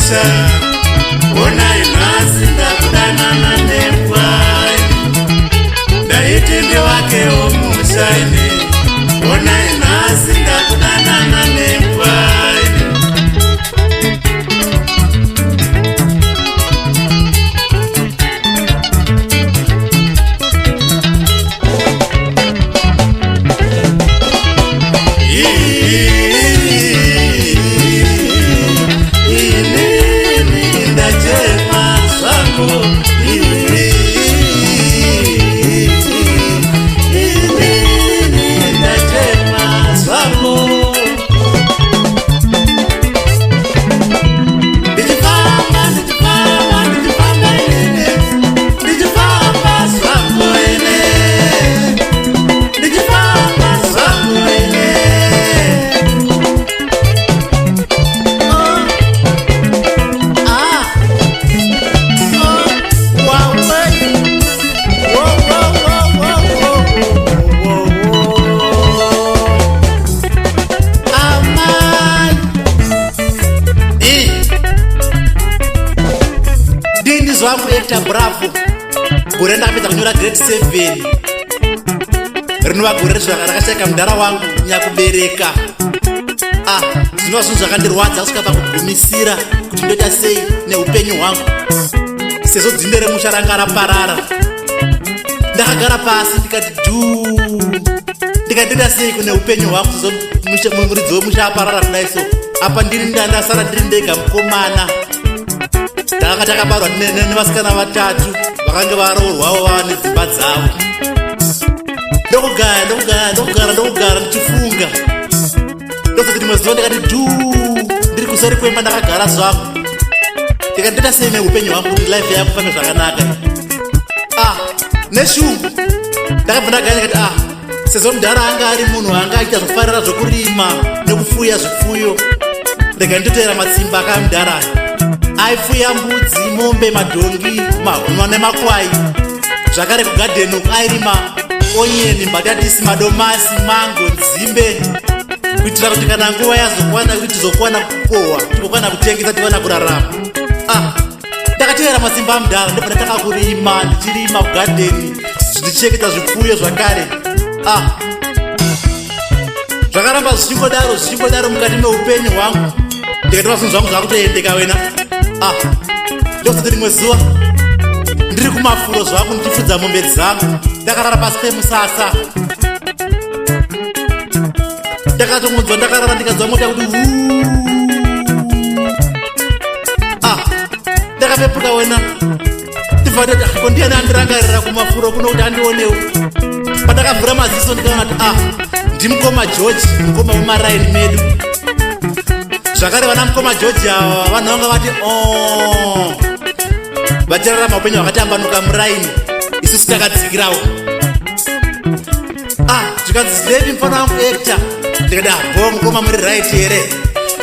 musha, onai nhasi ndakudanana nembwa. Ndaiti ndivakewo musha ini, onai nhasi ndakudanana nembwa. Inini ndachema zvangu, inini ndachema zvangu. Ndichifamba, ndichifamba, ndichifamba inini, ndichifamba zvangu ini, ndichifamba zvangu ini. Ah, oh, wow, hey. Whoa, whoa, whoa, whoa, whoa, whoa, whoa. Amai. Eh. Ndini zvangu Hector Bravo, gore ndakapedza kunyora grade 7, rinova gore rakashaika mudhara wangu nyakubereka. Ah, zvinova zvinhu zvakandirwadza kusvika pakugumisira kuti ndoita sei neupenyu hwangu, sezvo dzinde remusha ranga raparara. Ndakagara pasi ndikati dhuu, ndikati ndoita sei kune upenyu hwangu, sezvo muridzi wemusha aparara kudai? So apa ndiri ndasara ndiri ndega mukomana. Takanga takabarwa nevasikana vatatu vakange varoorwawo, vava nedzimba dzavo. Ndokugara, ndokugara, ndokugara, ndokugara ndichifunga. Ndozoti rimwe zuva ndikati dhuu, ndiri kuseri kwemba ndakagara zvangu, ndikati ndoita sei neupenyu hwangu kuti life yangu fambe zvakanaka? Ah, neshungu ndakabva ndagara ndikati, ah, sezvo mudhara anga ari munhu anga aita zvokufarira zvokurima nekufuya zvipfuyo, rega nditoteera matsimba akamudhara aya. Aifuya mbudzi, mombe, madhongi nemakwai. Zvakare kugadheni uku airima onion, mbatatisi, madomasi, mango, nzimbe, kuitira kuti kana nguva yazokwana kuti tizokwana kukohwa, tigokwana kutengesa, tiwana kurarama. Ah, ndakateera masimba amudhara, ndobva ndatanga kurima, ndichirima kugadheni, ndichichengeta zvipfuyo zvakare. Ah, zvakaramba zvichingodaro, zvichingodaro mukati meupenyu hwangu. Ndikatora zvinhu zvangu zvakutoendeka wena. Ah, ndozoti rimwe zuva ndiri kumafuro zvangu ndichifudza mombe dzangu, ndakarara pasi pemusasa, ndakatongonzwa ndakarara, ndikanzwa mota kuti wuu. Ah, ndakapepuka wena. Ndibva ndati, ko ndiani andirangarira kumafuro kuno kuti andionewo? Pandakavhura maziso ndikaona kuti, ah, ndimukoma George, mukoma wemaraini medu. Zvakare vana mukoma George ava vanhu vanga vati o vachirarama upenyu hwakatambanuka muraini, isusu takadzikirawo. Ah, zvikanzi, zilevi mufana wangu Hector. Ndikati, ah, bo mukoma, muri right here?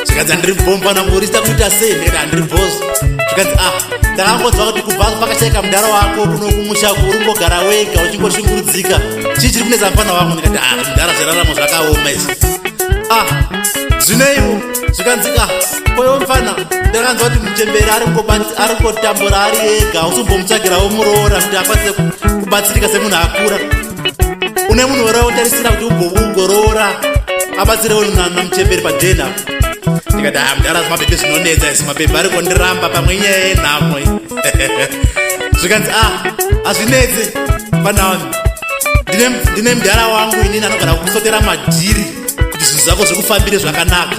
Zvikanzi, handiri bo mufana wangu, urista kuita sei? Ndikati, handiri bozo. Zvikanzi, ah, ndakangonzwa kuti kubva pakashaika mudhara wako kuno kumusha uri kungogara wega uchingoshungurudzika. Chii chiri kunetsa mufana wangu? Ndikati, ah, mudhara, zveraramo zvakaoma izvi. Ah, zvineiwo. Zvikanzi, ah, koiwo mufana, ndakanzwa kuti muchemberi ari kungotambura ari ega, usumbomutsvagirawo muroora kuti akwanise kubatsirika semunhu akura? Une munhu wera utarisira kuti ugoroora abatsirewo namuchemberi padheni apo? Ndikati, ah, mudhara, zvimabhebhe zvinonetsa izvi, mabhebhe ari kundiramba, pamwe inyaya yenhamo. Zvikanzi, ah, hazvinetse panami, ndine mudhara wangu inini anogara kusotera madhiri kuti zvinhu zvako zvikufambire zvakanaka.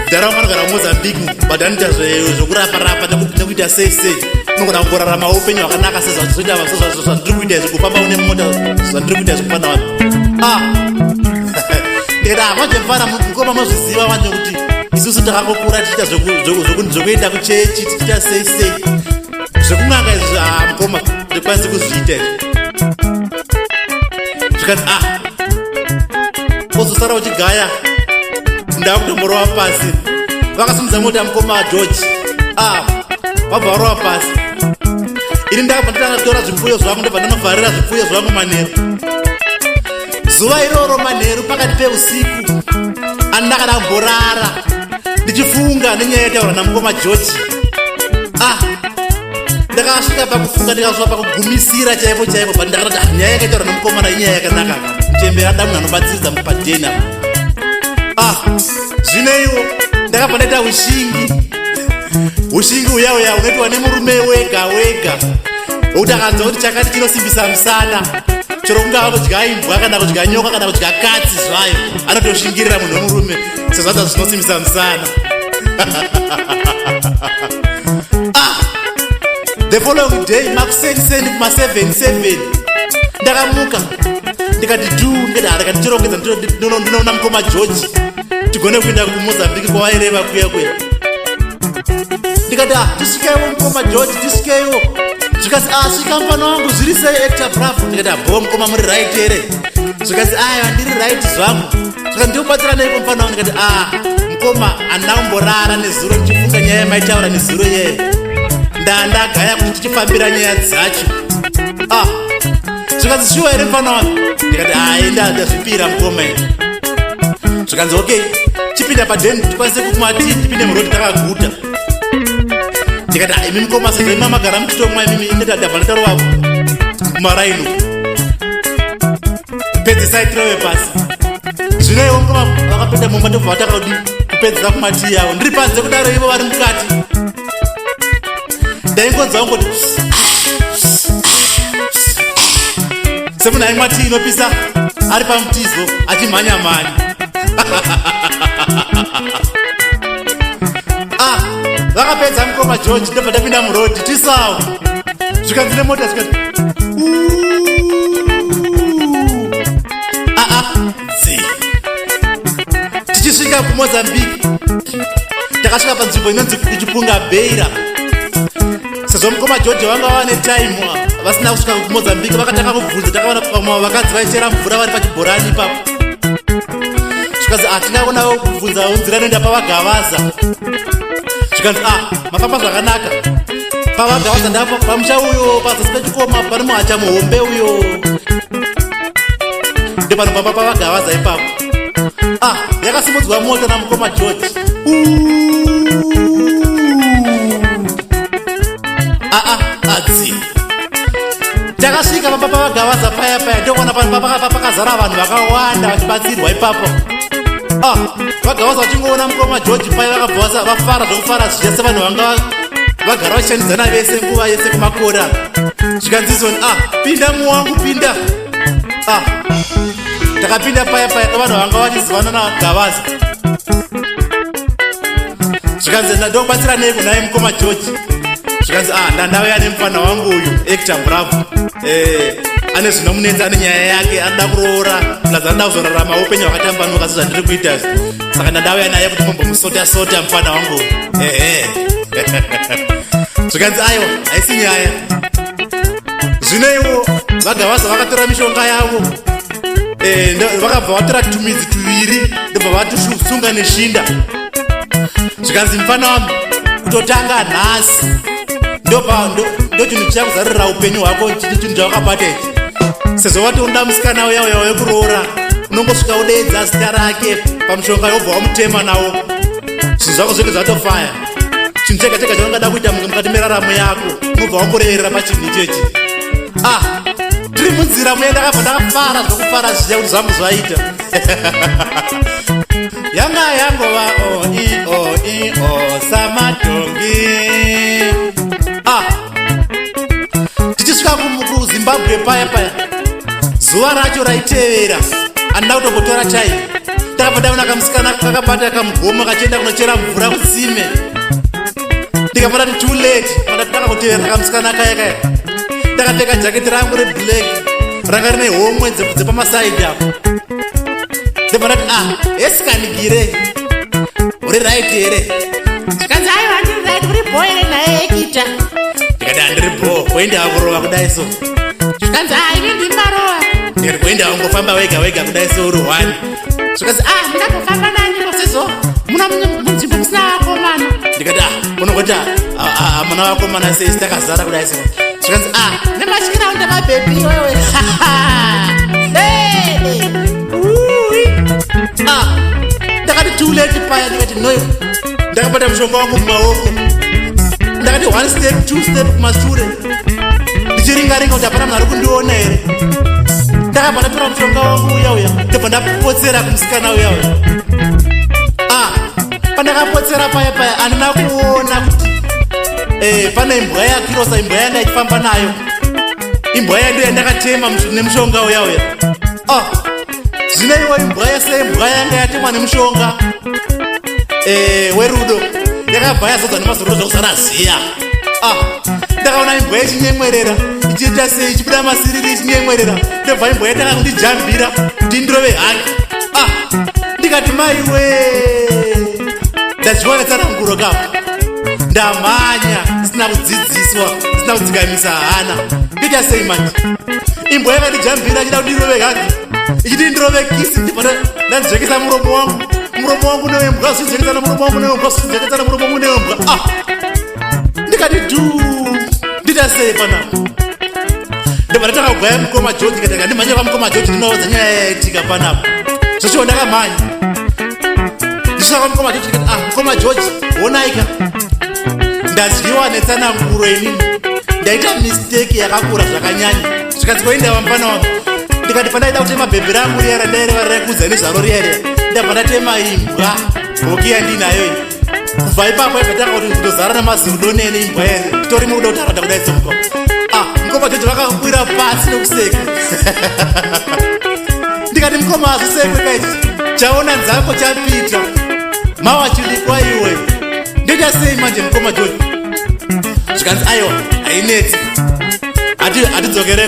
Mudhara wangu anogara kuMozambique, but anoita zvokurapa-rapa nekuita sei sei, unogona kungorarama upenyu hwakanaka sezvandiri kuita izvi, kufamba une mota zvandiri kuita izvi kufana vanhu. Ah, ndikati, ah, manje mufana mukoma, mozviziva manje kuti isusu takangokura tichiita zvokuenda kuchechi, tichiita sei sei, zvekun'anga izvi, ah, mukoma, ndikwanisi kuzviita izvi. Zvikanzi, ah, ozosara uchigaya. Ndakutomborova pasi. Vakasimudza mota mukoma George, ah, vabva varova pasi. Ini ndakabva ndatanga kutora zvipfuyo zvangu, ndobva ndanovharira zvipfuyo zvangu manheru. Zuva iroro manheru pakati peusiku andakada kumborara. Ndichifunga nenyaya yataurwa namukoma George. Ah, ndakasvika pakufunga, ndikasvika pakugumisira chaipo chaipo, but ndakatoti, ah, nyaya yakaitaurwa nemukomana inyaya yakanaka. Muchembera ada munhu anobatsiridza mupadhena. Ah, zvino iwo ndakabva ndaita ushingi, ushingi uya uya unoitwa nemurume wega wega, wekuti akanzwa kuti chakati chinosimbisa musana, chero kungava kudya imbwa kana kudya nyoka kana kudya katsi zvayo, anotoshingirira munhu wemurume sezvadza zvinosimbisa musana. Ah, the following day makuseniseni kuma 7 7 ndakamuka, ndikati du, ndikati haraka ndichirongedza, ndinoona mukoma George tigone kuenda kuMozambique kwavaireva kuya kuya. Ndikati, ah, tisvikeiwo mukoma George, tisvikeiwo. Zvikasi, ah, svika mufana wangu, zviri sei, Actor Bravo? Ndikati, abo mukoma, muri right here? Zvikasi, aiwa, ndiri right zvangu. Zvika ndikubatsira neiko, mufana wangu? Ndikati, ah, mukoma, handina kumborara nezuro ndichifunga nyaya yamaitaura nezuro yeye. Ndandagaya kuti tichifambira nyaya dzacho. Ah, zvikanzi, shuwa here, mufana wangu? Ndikati, ai, ndazvipira mukoma. Zvikanzi, okay, chipinda padheni tikwanise kumati tipinde murodi takaguta. Ndikati, "Ah, imi mukoma, sezvo imi magara muchitomwa imimi, ndabva ndatarova kumaraino, pedzisai tirove pasi." Zvino ivo mukoma vakapinda mumba, ndobva vatanga kudi kupedzisa kumatii yavo. Ndiri panze kudaro, ivo vari mukati. Ndaingonzwa kungoti semunhu aimwa tii inopisa ari pamutizo achimhanya mhanya. Ah, vakapedza mukoma George, ndobva tapinda murodhi tisawo. Zvikanzi nemota, zvikati aa dzi. Tichisvika kuMozambique, takasvika panzvimbo inonzi Kuchipunga Beira. Sezvo mukoma George vanga vane time vasina kusvika kuMozambique, vakatanga kubvunza. Takaona vamwe vakadzi vaichera mvura vari pachibhorani ipapo. Zvikanzi, ah, tingaona kubvunza nzira inoenda paVagavaza. Zvikanzi, ah, mafamba zvakanaka, paVagavaza ndapo pamusha uyo pazasi pechikoma pane muhacha muhombe uyo, ndo panofamba paVagavaza ipapo. Ah, yakasimudzwa mota namukoma George. Aa adzi, takasvika pamba paVagavaza paya paya, ndokuona pakazara vanhu vakawanda vachibatsirwa ipapo. Ah, VaGavaza vachingoona mukoma George paya, vakabva vafara zvokufara zviya, sevanhu vanga vagara vachishandidzana vese nguva yese kumakore. Zvikanzizoni, ah, pinda muwangu, pinda. Ah, takapinda paya paya kavanhu vanga vachizivana naGavaza. Zvikanzi, ndokubatsira nei kunai, mukoma George? Zvikanzi, ah, ndandauya nemufana wangu uyu, Actor Bravo. Ane zvinomunetsa, ane nyaya yake, anoda kuroora, plus anoda kuzorarama upenyu hwakatambanuka sezvandiri kuita izvi. Saka ndandauya naye kuti mumbomusota sota mufana wangu. Ehe. Zvikanzi, aiwa, haisi nyaya. Zvino ivo VaGavaza vakatora mishonga yavo. Vakabva vatora tumidzi tuviri, ndobva vatusunga neshinda. Zvikanzi, mufana wangu, kutotanga nhasi ndo chinhu chichakuzarurira upenyu hwako, chinhu chawakabata ichi. Sezvo wati unoda musikana uya uya wekuroora, unongosvika udeedza zita rake pamushonga, yobva wamutema nawo, zvinhu zvako zvinenge zvatofaya. Chinhu chega chega chaungada kuita mukati meraramo yako, unobva wangoreverera pachinhu ichechi. Ah, tiri munzira muya, ndakabva ndakafara zvokufara zviya kuti zvangu zvaita. Yanga yangova o i o i o samadhongi. Ah, tichisvika kuZimbabwe paya paya, zuva racho raitevera, handina kutombotora time, takabva ndaona kamusikana kakabata kamugomo kachienda kunochera mvura kutsime. Ndikabva ndati, too late. Ndakakutevera kamusikana kaya kaya, ndakapfeka jaketi rangu reblack ranga rine homwe dzepamasaidi apo. Ndobva ndati, ah, esikanikire, uri right here? Zvikanzi, aiwa, ndiri right, uri bho here naye, Actor? Ndikati, handiri bho, kuenda kurova kudai so? Zvikanzi, ah, ini ndimarova. Ndikati, kuenda ungofamba wega wega kudai so, uri one? Zvikanzi, ah, ndingambofamba naniko sezvo muna munzvimbo musina vakomana? Ndikati, ah, unongoti hamuna vakomana sei, takazara kudai so? Zvikanzi, ah, nematyira unda mabhebhi iwewe. Hey! Ah, ndakati too late paya. Ndikati, no. Ndakabata mushonga wangu mumaoko, ndakati one step, two step kumashure, ndichiringaringa kuti hapana munhu ari kundiona here. Ndakabva ndatora mushonga wangu uya uya, ndobva ndapotsera kumusikana uya uya. Ah, pandakapotsera paya paya, handina kuona kuti pane imbwa yakirosa, imbwa yanga ichifamba nayo. Imbwa ya ndo yandakatema nemushonga uya uya. Ah, zvino iwo imbwa yese, imbwa yanga yatemwa nemushonga werudo, yakabva yazodzwa nemazororo zvekusara ziya. Ah, ndakaona imbwa ichinyemwerera, ichiita sei, ichibuda masiriri ichinyemwerera. Ndobva imbwa yatanga kundijambira kuti ndirove hake. Ah, ndikati, "Maiwe, ndadyiwa netsananguro kapo." Ndamhanya ndisina kudzidziswa, ndisina kudzikamisa hana. Ndoita sei manje? Imbwa yakandijambira achida kuti ndirove hake, ichiti ndirove kiss. Ndibva ndanzvekesa muromo wangu, muromo wangu newembwa zvinzvekesana, muromo wangu newembwa zvinzvekesana, muromo wangu newembwa. Ah, ndikati dhu, ndita sei panapa? Ndobva ndatanga kugaya mukoma George. Katanga ndimhanye kwamukoma George, ndinoudza nyaya yaitika panapa. Zvoshuwa ndakamhanya ndisvika kwamukoma George, ndikati, "Ah, mukoma George, honaika, ndadyiwa netsananguro inini, ndaita mistake yakakura zvakanyanya." Zvikanzi, "Koinda vamufana wangu?" Ndikati, "Pandaida kutema bhebhi rangu riya randaireva rekuudza nezvaro riya riya, ndabva ndatema imbwa hoki yandinayo iyi. Kubva ipapo ibva tanga kuti kutozara nemazirudo nene imbwa yene, titori murudo kutaura kudai somukoma." Ah, mukoma George vakakwira pasi nokuseka. Ndikati, "Mukoma, hazvisekwe kaiti, chaona nzako chapita mawachilikwa iwe. Ndoita sei manje, mukoma George?" Zvikanzi, "Aiwa, hainetsi, hatidzokere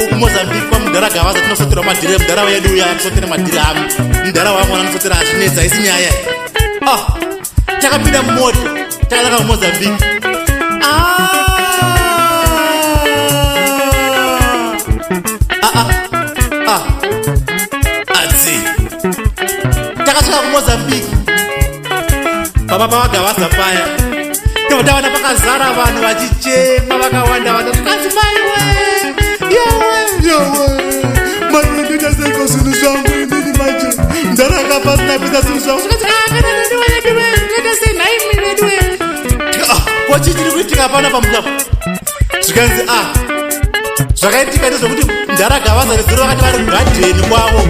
kuMozambique kwamudhara Gavaza, tinosoterwa madhiri. Mudhara wedu uya atisotera madhiri ami, mudhara wangu anosotera, hazvinetsi, haisi nyaya." Ah, takapinda mumota, takananga kuMozambique. Ah! Ah, ah, ah. Atsi takasvika kuMozambique papa pavagavaza paya, ndobva taona pakazara vanhu vachichema vakawanda wanda. Zvikanzi, "Maiwe, yowe, yowe, maiwe, ndoita seiko zvinhu zvangu inini manje? Ndaranga pasina kuita zvinhu zvangu." Zvikanzi, "Ah, kana veduwe, veduwe, ndoita sei nhaimi veduwe?" Ah, kochi chiri kuitika pana pamuchapo? Zvikanzi, "Ah, zvakaitika ndezvekuti ndaragavaza nezuro vakati vari kugadheni kwavo,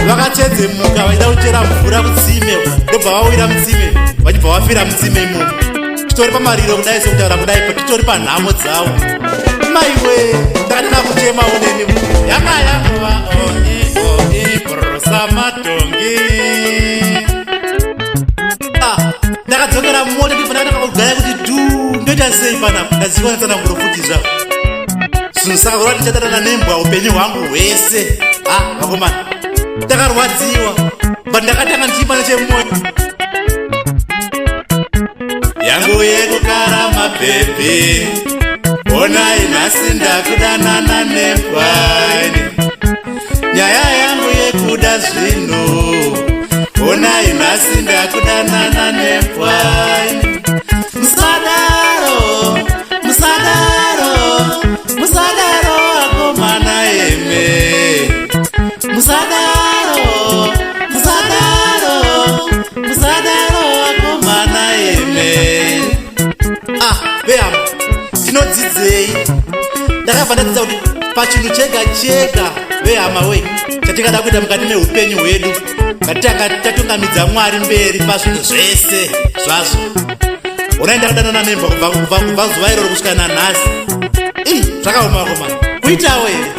vakachedzemuka vachida kuchera mvura kutsime, ndobva vawira mutsime, vachibva vafira mutsime imomo. Titori pamariro kudai, sekutaura kudai, titori panhamo dzavo." Maiwe, ndakatanga kuchemawo neni. Yanga yangova oi oi brosamatongi. Ah, ndakadzokera mumota, ndibva ndakatanga kugaya kuti dhu, ndoita sei panapa? Ndaziva netsananguro futi zvavo zvinhu. Saka kureva ndichadanana nembwa upenyu hwangu hwese? Ha, vakomana, ndakarwadziwa, but ndakatanga ndichiimba nechemwoyo yangu yekukara mabhebhi, onai nhasi ndakudanana nembwaini. Nyaya yangu yekuda zvinhu, onai nhasi ndakudanana nembwaini. Musadaro, musadaro, musadaro akomana eme, musadaro, musadaro, musadaro akomana eme. Ah, vehama, tinodzidzei? Ndakabva ndadzidza kuti pachinhu chega chega, vehama wei, chatingada kuita mukati meupenyu hwedu, ngatitanga tatungamidza Mwari mberi pazvinhu zvese zvazvo. Onai ndakadanana nembwa kubva zuva iroro kusvika nanhasi. Ii, zvakaoma vakomana, kuitawo here?